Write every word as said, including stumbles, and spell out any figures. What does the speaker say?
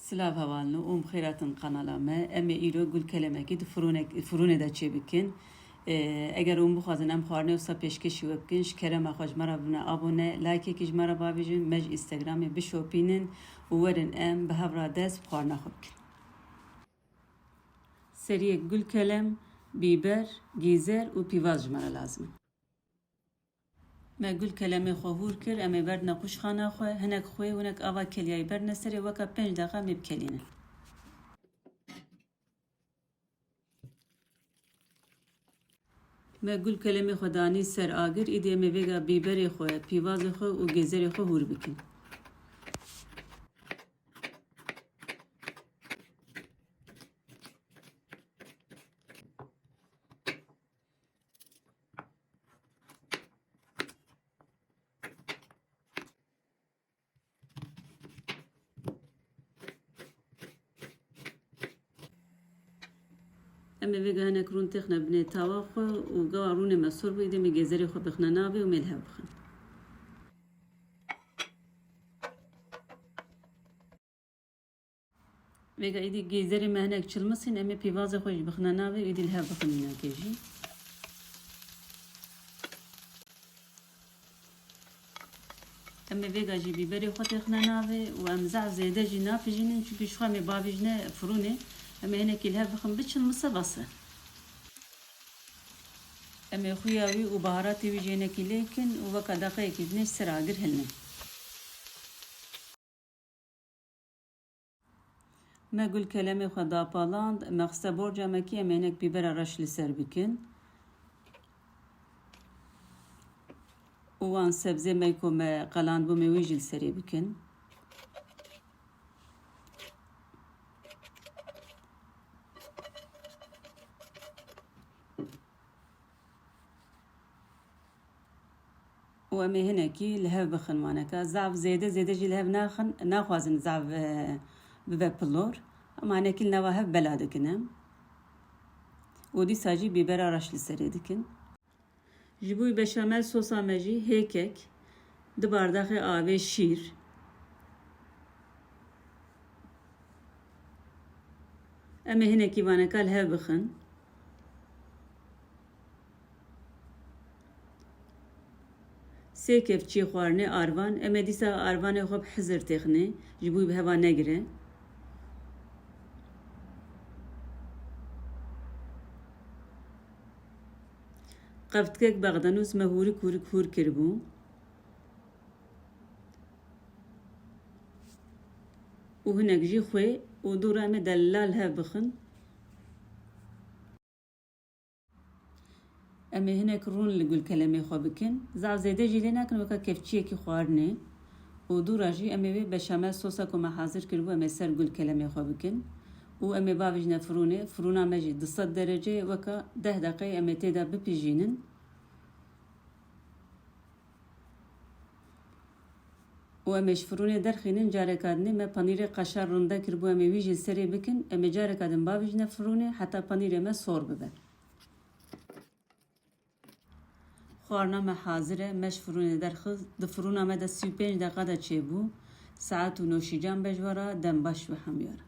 Silav hevalno, ûm xêratin kanala me. Em ê îro gulkelemekî di firûnek-, firûnê de çêbikin. Ee, eger ûm bixwazin em xwarinê wisa pêşkêşî we bikin, ji kerema xwe ji me re bibine abone, likeekî ji me re bavêjin, me ji Instagramê bişopînin û werin em bi hev re dest bi xwarina xwe bikin. Seriyek gulkelem, bîber, gîzer û pîvaz ji me re lazim in. Me gulkelemê xwe hûr kir, em ê berdine qûşxana xwe, hinek xwê û hinek ava keliyayî berdine serê, weke pênc deqa em ê bikelînin. Me gulkelemê xwe danî ser agir, îdî em ê vêga bîberê xwe, pîvazê xwe û gêzerê xwe hûr bikin. Em ê vêga hinek rûn têxine binê tawa xwe û gawa rûnê me sor bû, îdê em ê gêzerê xwe bixine navê û em ê li hev bixin. Vêga îdî gêzerê me hinek çilmisîn, em ê pîvazê xwe jî bixine navê û îdî li hev bixin mînakê jî. Em ê vêga jî bîberê xwe têxine navê û em zehf zêde jî napijînin, çimkî ji xwe em ê bavêjine firûnê, em ê hinekî li hev bixin biçilmise bes e. Em ê xuya wî û baharatê wî jî hinekî lê kin û weka deqeyekî dinê ji ser agir hilnin. Me gulkelemê xwe dapaland, mexse borca me kî em ê hinek bîbera reş li ser bikin. Û wan sebzê me ku me qelandibû me wî jî li serê bikin. Û em ê hinekî li hev bixin waneka. Zaf zêde, zêde jî li hev naxin, naxwazin zaf, e, bibe pilor. Em hinekî li nava hev bela dikin em. Û dîsa jî bîbera reş li serê dikin. Ji bo beşamel sosa me jî hêkek, du bardaxê avê şîr. Em ê hinekî vaneka li hev bixin. Sê kevçiyê xwarinê arvan, em ê dîsa arvanê xwe bi hizir têxinê, ji bo bi heva negire. Qevtikek bexdenûs me hûrik hûrik hûr kiribû. Û hinek jî xwê û dû re em ê delal hev bixin. Em ê hinek rûn li gulkelemê xwe bikin. Zaf zêde jî lê nakin, weke kevçiyekî xwarinê. Û dû re jî em ê vê beşamel sosa ku me hazir kiribû, em ê ser gulkelemê xwe bikin. Û em ê bavêjine firûnê. Firûna me jî du sed dereceyê, weke deh deqeyê em ê tê de bipijînin. Û em ê ji firûnê derxînin, careka dinê me panîrê qeşa rinde kiribû, em ê wî jî li serê bikin. Em ê careka din bavêjine firûnê heta panîrê me sor bibe. Xwarina me hazir e, me ji firûnê derxist, di firûna me de sî û pênc deqa de çêbû. Saet û noşîcan be ji we re, dem baş ji we hemûyan re.